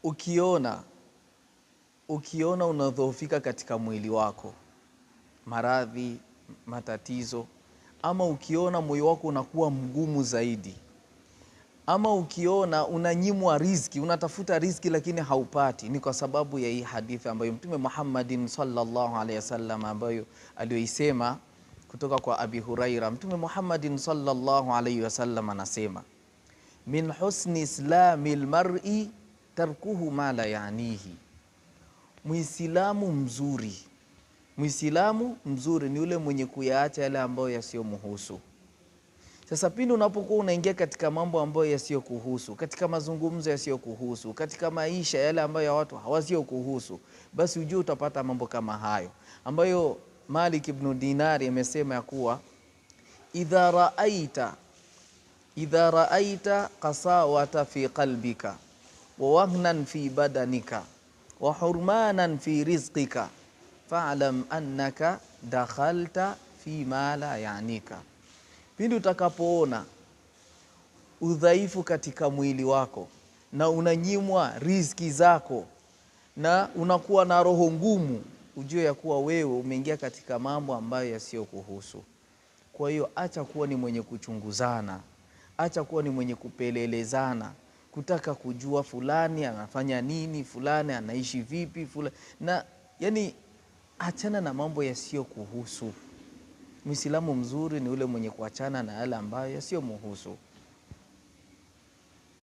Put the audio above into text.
Ukiona unadhoofika katika mwili wako, maradhi, matatizo, ama ukiona moyo wako unakuwa mgumu zaidi, ama ukiona unanyimwa riziki, unatafuta riziki lakini haupati, ni kwa sababu ya hii hadithi ambayo Mtume Muhammadin sallallahu alaihi wasallam ambayo aliyoisema kutoka kwa Abi Huraira. Mtume Muhammadin sallallahu alaihi wasallam anasema, min husni islami lmari tarkuhu ma la yanihi, Muislamu mzuri, Muislamu mzuri ni yule mwenye kuyaacha yale ambayo yasiyomhusu. Sasa pindi unapokuwa unaingia katika mambo ambayo yasiyokuhusu, katika mazungumzo yasiyokuhusu, katika maisha yale ambayo ya watu hawasiokuhusu, basi ujue utapata mambo kama hayo ambayo Malik ibn Dinari amesema ya kuwa idha raaita qasawata fi qalbika wa wahnan fi badanika wa hurmanan fi rizqika fa'lam annaka dakhalta fi ma la yanika. Pindi utakapoona udhaifu katika mwili wako na unanyimwa riziki zako na unakuwa na roho ngumu, ujue ya kuwa wewe umeingia katika mambo ambayo yasiyokuhusu. Kwa hiyo acha kuwa ni mwenye kuchunguzana, acha kuwa ni mwenye kupelelezana, kutaka kujua fulani anafanya nini, fulani anaishi vipi, fulani na yani, achana na mambo yasiyokuhusu. Muislamu mzuri ni ule mwenye kuachana na yale ambayo yasiyomuhusu.